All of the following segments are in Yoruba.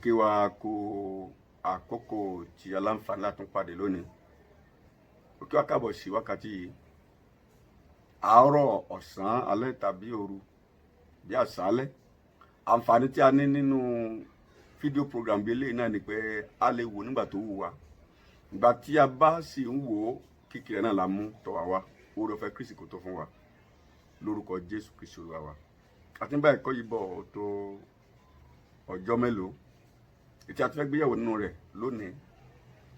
Kí wa kú àkókò tí aláǹfààní láti tún pàdé lónìí. Mo kí wa káàbọ̀ sí wákàtí yìí, àárọ̀, ọ̀sán, alẹ́ tàbí òru bí àṣálẹ́. Àǹfààní tí a ní nínú fídíò program bí eléyìí náà ni pé a lè wò nígbà tó wù wá. Ìgbà tí a bá sì ń wò ó, kíkiri náà la mú tọ̀ wá wá. Oore ọ̀fẹ́ Kristi kò tó fún wa lórúkọ Jésù Kristi Olúwa wa. Àti bá ẹ̀kọ́ yìí bọ̀ tó ọjọ́ mélòó ètí a ti fẹ́ gbéyàwó nínú rẹ̀ lónìí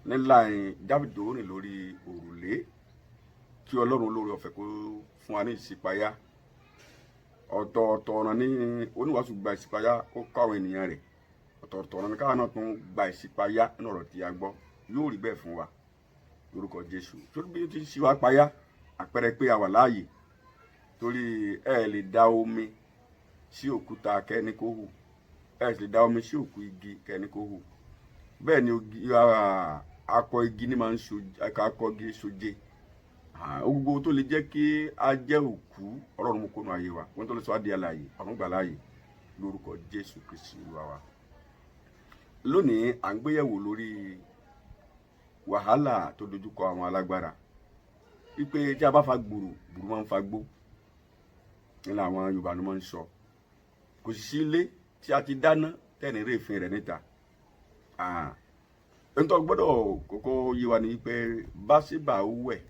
nílà Dáfídì tó rìn lórí òrùlé. Kí Ọlọ́run olóore ọ̀fẹ́ kó fún wa ní ìṣípayá. Ọ̀tọ̀ọ̀tọ̀ ọ̀nà ní oníwàásù gba ìṣípayá kó kọ́ àwọn ènìyàn rẹ̀. Ọ̀tọ̀ọ̀tọ̀ ọ̀nà ní káwọn náà tún gba ìṣípayá nínú ọ̀rọ̀ tí a gbọ́. Yóò rí bẹ́ẹ̀ fún wa lórúkọ Jésù. Torí bí ó ti ṣí wa payá, àpẹẹrẹ pé a wà láàyè, torí ẹ lè da omi sí òkúta kẹ́ni kó hù, ẹ sì lè da omi sí òkú igi kẹ́ni kó hù. Bẹ́ẹ̀ ni akọ igi ní máa ń so, akọ igi soje. Gbogbo tó lè jẹ́ kí a jẹ́ òkú, Ọlọ́run mú kónú ayé wa. Wọ́n tó lè sọ á di alààyè, ọ̀run gbà láàyè lórúkọ Jésù Kristi Olúwa wa. Lónìí, à ń gbéyẹ̀wò lórí wàhálà tó dojúkọ àwọn alágbára, wípé tí a bá fa gbùrù, gbùrù máa ń fa gbó nílẹ̀. Àwọn Yorùbá ló máa ń sọ, kò sì sí ilé tí a ti dáná tẹ́ni réèfín rẹ̀ níta. Nítorí gbọ́dọ̀ kọ́kọ́ yé wa ni pé Báṣíbà wẹ̀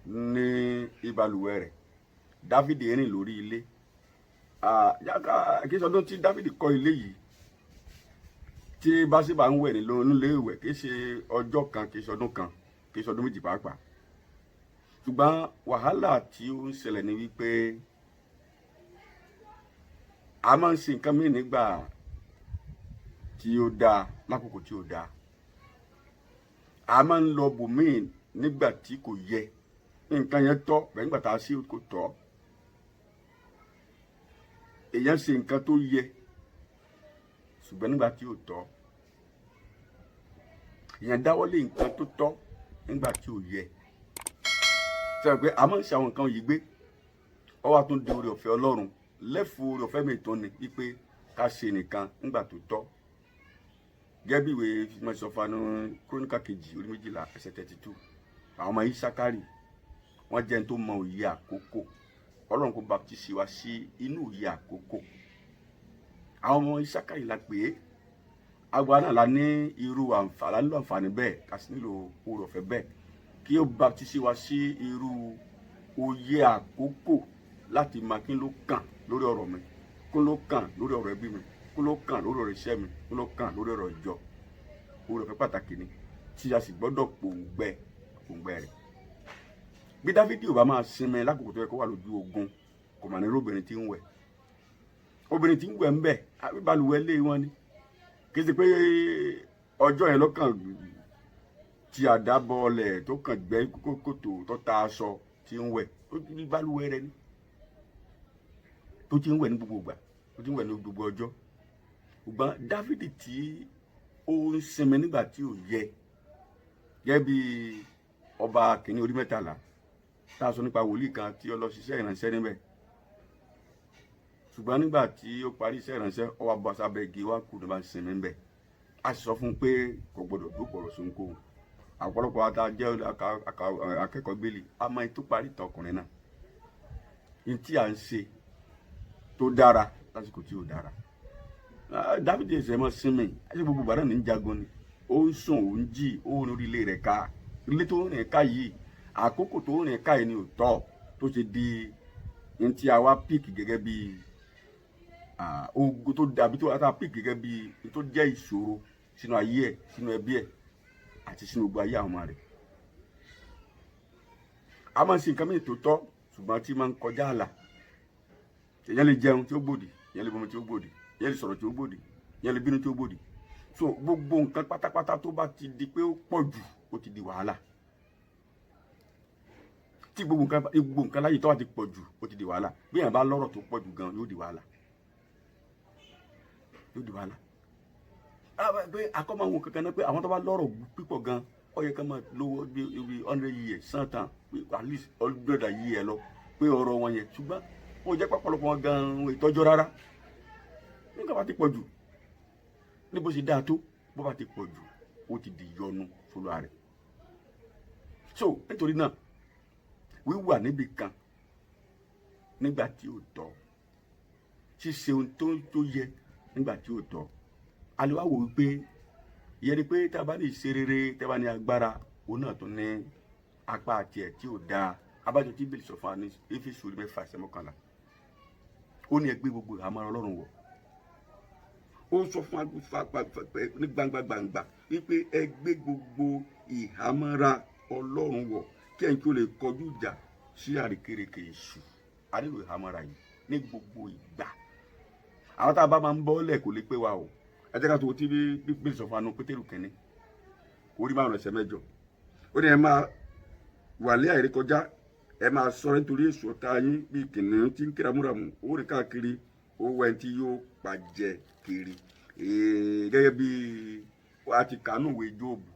ní ìbalùwẹ̀ rẹ̀, Dáfídì rìn lórí ilé. Kì í ṣọdún tí Dáfídì kọ́ ilé yìí tí Báṣíbà ń wẹ̀ nílé ìwẹ̀, kì í ṣe ọjọ́ kan, kì í ṣọdún kan, kì í ṣọdún 2 pàápàá. Ṣùgbọ́n wàhálà tí ó ń ṣẹlẹ̀ ni wípé a máa ń ṣe nǹkan mìíràn nígbà tí ó dáa lákòókò tí ó dáa. A máa ń lọ bòmíì nígbà tí kò yẹ. Nǹkan yẹn tọ́ bẹ́ẹ̀, nígbà tá a ṣe kò tọ́. Èèyàn ṣe nǹkan tó yẹ, ṣùgbọ́n nígbà tí ò tọ́. Èèyàn dáwọ́lé nǹkan tó tọ́ nígbà tí ò yẹ. Sọ pé a máa ń ṣe àwọn nǹkan yìí gbé ọ wá tún di oore ọ̀fẹ́ Ọlọ́run lẹ́fù. Oore ọ̀fẹ́ mi tó ni wípé ká ṣe nìkan nígbà tó tọ́, gẹ́gẹ́ bí ìwé mọ̀sọ̀fanu Kúrónìkà kejì orí 12 ẹsẹ̀ 32. Àwọn ọmọ Isakari, wọ́n jẹ́ ẹni tó mọ òye àkókò. Ọlọ́run kò baptisi wa sí inú òye àkókò. Àwọn ọmọ Isakari la pè é. Àwa náà la ní irú àǹfààní, nílò àǹfààní bẹ́ẹ̀, ká sì nílò oore ọ̀fẹ́ bẹ́ẹ̀, kí ó baptisi wa sí irú òye àkókò láti máa kí ló kàn lórí ọ̀rọ̀ mi, kí ló kàn lórí ọ̀rọ̀ ẹbí mi, kí ló kàn lórí ọ̀rọ̀ iṣẹ́ mi, kí ló kàn lórí ọ̀rọ̀ ìjọ. Oore ọ̀fẹ́ pàtàkì ni tí a sì gbọ́dọ̀ pòǹgbẹ pòǹgbẹ rẹ̀. Bí Dáfídì ò bá máa sinmi lákòókò tó yẹ kó wà lójú ogun, kò mà ní rí obìnrin tí ń wẹ̀. Obìnrin tí ń wẹ̀ ń bẹ̀, balùwẹ̀ lé wọn ni. Kì í ṣe pé ọjọ́ yẹn lọ́kàn tí àdá bọ́ọ̀lẹ̀ tó kàn gbẹ́ kòtò tó ta aṣọ tí ń wẹ̀. Ó ní balùwẹ̀ rẹ̀ ni tó ti ń wẹ̀ ní gbogbo ìgbà, tó ti ń wẹ̀ ní gbogbo ọjọ́. Ṣùgbọ́n Dáfídì tí ó ń sinmi nígbà tí ò yẹ, gẹ́gẹ́ bí Ọba Kìíní orí 13 tá a sọ nípa wòlíì kan tí ó lọ ṣiṣẹ́ ìránṣẹ́ níbẹ̀. Ṣùgbọ́n nígbà tí ó parí iṣẹ́ ìránṣẹ́, ó wá bọ́ sábẹ́ igi, wá kù ní bá ń sinmi níbẹ̀. A sì sọ fún un pé kò gbọdọ̀ dúpọ̀ sóńkóhun. Ọ̀pọ̀lọpọ̀ ata jẹ́ akẹ́kọ̀ọ́ gbélé a máa tó parí ìtàn ọkùnrin náà. Ní tí à ń ṣe tó dára lásìkò tí ò dára, Dáfídì ẹsẹ̀ mọ́ sinmi ẹsẹ̀ gbogbo ìgbà náà ní jagun ni. Ó ń sùn, ó ń jí, ó ń rí ilé rẹ̀ ká. Ilé tó ń rìn ká yìí, àkókò tó ń rìn ká yìí ni ò tọ́, tó ṣe di ní tí a wá pick gẹ́gẹ́ bí ogun tó dàbí tó a pick gẹ́gẹ́ bí tó jẹ́ ìṣòro sínú ayé ẹ̀, sínú ẹbí ẹ̀ àti sínú gbogbo ayé àwọn ọmọ rẹ̀. A máa ń ṣe nǹkan mìíràn tó tọ́, ṣùgbọ́n tí máa ń kọjá àlà. Èèyàn lè jẹun tí ó gbòdì, èèyàn lè bomi tí ó gbòdì, èèyàn lè sọ̀rọ̀ tí ó gbòdì, èèyàn lè bínú tí ó gbòdì. So gbogbo nǹkan pátápátá tó bá ti di pé ó pọ̀ jù, ó ti di wàhálà. Tí gbogbo nǹkan láyé tó bá ti pọ̀ jù, ó ti di wàhálà. Bí èèyàn bá lọ́rọ̀ tó pọ̀ jù gan, yóò di wàhálà, yóò di wàhálà. Pé akọ́mọ àwọn kankan náà pé àwọn tó bá lọ́rọ̀ pípọ̀ gan, ó yẹ ká máa lówó bí 100 years sàn tán, pé at least 100 years lọ, pé ọ̀rọ̀ wọn yẹn. Ṣùgbọ́n wọ́n jẹ́ pọ̀pọ̀lọpọ̀ wọn gan ìtọ́jú rárá nígbà bá ti pọ̀ jù. Ní bó ṣe dáa tó, bó bá ti pọ̀ jù, ó ti di yọnu fúnra rẹ̀. So nítorí náà, wíwà níbi kan nígbà tí ò tọ́, ṣíṣe ohun tó yẹ nígbà tí ò tọ́, a lè wá wò wípé ìyẹn ni pé tá a bá ní ìṣe rere, tá a bá ní agbára, òun náà tún ní apá tiẹ̀ tí ò dáa. Abájọ tí Bíbélì sọ fún wa ní Éfésù orí 6 ẹsẹ̀ 11, ó ní ẹ gbé gbogbo ìhámọ́ra Ọlọ́run wọ̀. Ó sọ fún wa ní gbangba gbangba wípé ẹ gbé gbogbo ìhámọ́ra Ọlọ́run wọ̀ kí ẹ̀yin kí ó lè kọjú ìjà sí àrékérekè èṣù. A nílò ìhámọ́ra yìí ní gbogbo ìgbà. Àwọn tá a bá máa ń bọ́ lẹ̀ kò lè pé wa o. Ẹ jẹ́ ká tó tí Bíbélì sọ fún wa ní Pétérù kìíní orí 5 ẹsẹ̀ 8. Ó ní ẹ máa wà lé àìrékọjá, ẹ máa ṣọ́ra, nítorí èṣù ọ̀tá yín bíi kìnìún tí ń ké ramúramù, ó rìn káàkiri, ó wá ẹni tí yóò pàjẹ kiri. Gẹ́gẹ́ bí a ti kàánú ìwé Jóòbù,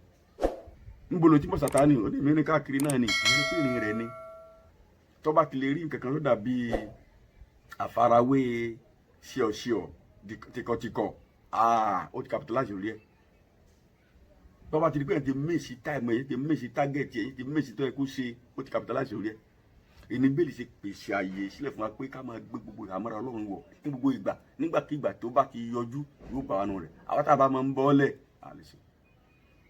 níbo ló ti mọ̀ Sátánì? Ó ní mìíràn káàkiri náà ni. Ìyẹn pé ìrìn rẹ̀ ni tó bá ti lè rí nǹkan kan tó dàbí àfarawé ṣíọṣíọ, tíkọtíkọ, ó ti capitalize lórí ẹ̀. Tó bá ti di pé ẹ̀ ti miss time, ẹ̀ ti miss target, ẹ̀ ti miss tó yẹ kó ṣe, ó ti capitalize lórí ẹ̀. Ìní Bíbélì ṣe pèsè àyè sílẹ̀ fún wa pé ká máa gbé gbogbo ìhámọ́ra Ọlọ́run wọ̀ ní gbogbo ìgbà. Nígbàkigbà tó bá ti yọjú, yóò bá wa nù rẹ̀. Àwọn tá a bá máa ń bọ́lẹ̀ àlèsè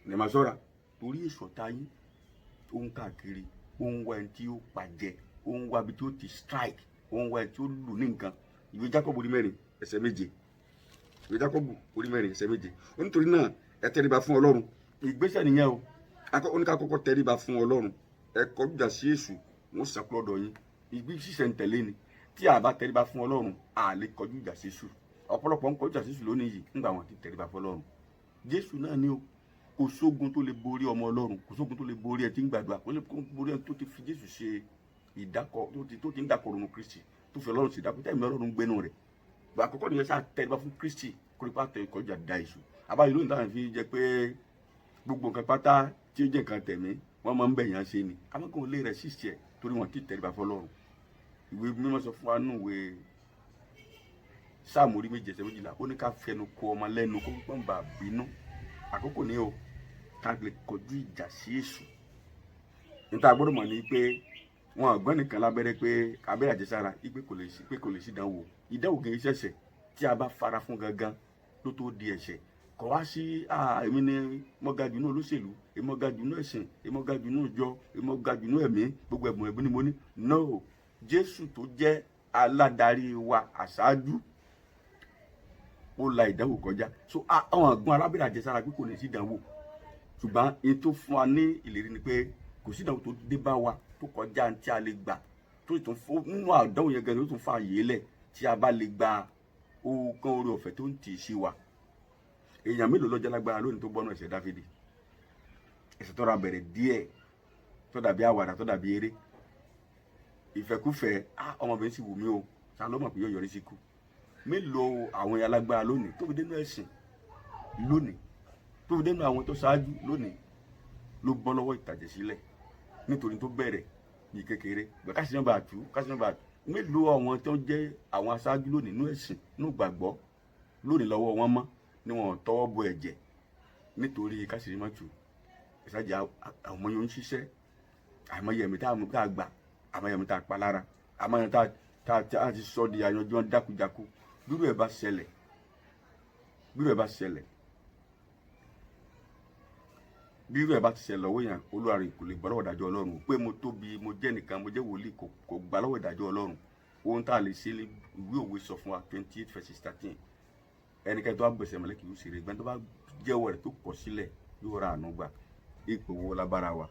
ní ma ṣọ́ra, torí èṣù ọ̀tá yín ó ń káàkiri, ó ń wá ẹni tí ó pàjẹ́, ó ń wá ibi tí ó ti strike, ó ń wá ẹni tí ó lù ní nǹkan. Ìwé Jákọ́bù orí 4 ẹsẹ̀ 7, ìwé Jákọ́bù orí 4 ẹsẹ̀ 7, ó nítorí náà ẹ tẹríba fún Ọlọ́run. Ìgbésẹ̀ nìyẹn o. Ó ní ká kọ́kọ́ tẹríba fún Ọlọ́run. Ẹ kọjú ìjà sí èṣù, wọ́n sá kúrò lọ́dọ̀ yín. Ìgbé ṣíṣẹ̀ ń tẹ̀lé ni. Tí a bá tẹríba fún Ọlọ́run, a lè kọjú ìjà sí èṣù. Ọ̀pọ̀lọpọ̀ ń kọjú ìjà sí èṣù lónìí yìí nígbà wọn ti tẹríba fún Ọlọ́run. Jésù náà ni o. Kò sógun tó lè borí ọmọ Ọlọ́run, kò sógun tó lè borí ẹ tí ń gbàdúrà, kò lè borí ẹ tó ti fi Jésù ṣe ìdákọ, tó ti ń dákọ ronú Kristi, tó fi Ọlọ́run sí ìdákọ, tẹ̀mí Ọlọ́run gbénu rẹ̀. Gbà àkọ́kọ́ nìyẹn, sáà tẹríba fún Kristi kó lè pa tẹ kọjá da èṣù. Àbáyé lónìí táwọn fi jẹ pé gbogbo nǹkan pátá tí ó jẹ́ nǹkan tẹ̀mí, wọ́n máa ń bẹ̀yàn ṣe ni. Àmọ́ kò lè resist ẹ̀ torí wọn ti tẹríba fọlọ́run. Ìwé Mímọ́ sọ fún wa nù ìwé Sáàmù orí 7 ẹsẹ̀ 12, ó ní ká fẹnu kò ọmọ lẹ́nu kó gbọ́n bá bínú. Àkókò ní o ká lè kọjú ìjà sí èṣù. Níta gbọ́dọ̀ mọ̀ ní pé wọn àgbọn nìkan lábẹ́rẹ́ pé abẹ́rẹ́ àjẹsára pé kò lè sí, pé kò lè sí ìdánwò. Ìdánwò kì í ṣẹ̀ṣẹ̀. Tí a bá fara fún gangan ló tó di ẹ̀ṣẹ̀. Kọ̀ wá sí èmi ni mo ga jù ní olóṣèlú, èmi mo ga jù ní ẹ̀sìn, èmi mo ga jù ní ìjọ, èmi mo ga jù ní ẹ̀mí, gbogbo ẹ̀bùn ẹ̀bùn ni mo ní. No, Jésù tó jẹ́ aládarí wa, àṣáájú, ó la ìdánwò kọjá. So àwọn àgbọn alábẹ́rẹ́ àjẹsára pé kò ní sí ìdánwò, ṣùgbọ́n èyí tó fún wa ní ìlérí ni pé kò sí ìdánwò tó dé bá wa tó kọjá tí a lè gbà, tó sì tún fún nínú àdánwò yẹn gan-an, tó tún fa àyè lẹ̀ tí a bá lè gba oògùn oore ọ̀fẹ́ tó ń tì í sí wa. Èèyàn mélòó lọ́jọ́ lágbára lónìí tó bọ́nú ẹ̀ṣẹ̀ Dáfídì, ẹ̀ṣẹ̀ tó ra bẹ̀rẹ̀ díẹ̀, tó dàbí àwàdà, tó dàbí eré, ìfẹ́kúfẹ̀ẹ́? Ọmọbìnrin sì wù mí o, ta ló mọ̀ pé yóò yọrí sí kú? Mélòó àwọn èèyàn alágbára lónìí tó fi dénú ẹ̀sìn lónìí, tó fi dénú àwọn tó ṣáájú lónìí, ló bọ́ lọ́wọ́ ìtàjẹ̀ sílẹ̀ nítorí tó bẹ̀rẹ̀ ní kékeré gbẹ? Kásìyàn bá tú, kásìyàn bá tú. Mélòó àwọn tó jẹ́ àwọn aṣáájú lónìí nínú ẹ̀sìn, nínú ìgbàgbọ́ lónìí, lọ́wọ́ wọn mọ́ ni wọn tọwọ́ bọ ẹ̀jẹ̀ nítorí kásìrí má tú? Ìsájà àwọn ọmọ yóò ń ṣiṣẹ́, àìmọye ẹ̀mí tá a gbà, àìmọye ẹ̀mí tá a pa lára, àìmọye ẹ̀mí tá a ti sọ di àyànjú wọn dákújákú. Bírú ẹ̀ bá ṣẹlẹ̀, bírú ẹ̀ bá ṣẹlẹ̀, bírú ẹ̀ bá ti ṣẹlẹ̀ lọ́wọ́ yẹn, Olúwa rẹ̀ kò lè gbọ́ lọ́wọ́ ìdájọ́ Ọlọ́run pé mo tóbi, mo jẹ́ nìkan, mo jẹ́ wòlíì, kò gbà lọ́wọ́ ìdájọ́ Ọlọ́run. Ohun tá a lè ṣe, ìwé Òwe sọ fún wa, 28 verse 13, ẹnikẹ́ni tó bá gbèsè mọ́lẹ̀ kì í ṣeré gbẹ́ni, tó bá jẹ́wọ́ rẹ̀ tó kọ̀ sílẹ̀ yóò ra àánú gbà. Ipò wo la bára wa?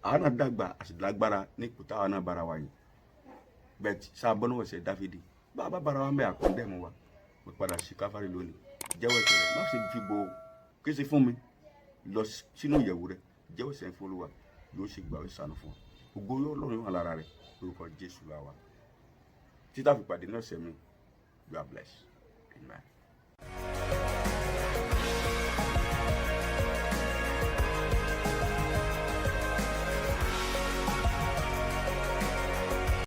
Àwọn náà dàgbà, àṣìlágbára ní ipò táwa náà bára wa yìí bẹ́ẹ̀ sáà bọ́ náà ẹ̀ṣẹ̀ Dáfídì bá a bá bára wa ń bẹ àkọ́ndẹ̀mú wa. Mo padà sí Káfárì lónìí. Jẹ́wọ́ ẹ̀ṣẹ̀ rẹ̀, má ṣe fi bo kí ṣe fún mi. Lọ sínú ìyẹ̀wù rẹ̀, jẹ́wọ́ ẹ̀ṣẹ̀ fún Olúwa, yóò ṣe gbà ó ṣàánú fún ọ. Ògo yóò Ọlọ́run wà lára rẹ̀ lórúkọ Jésù la wa. Títà fi pàdé ní ọ̀sẹ̀ mi, you are blessed. Amen.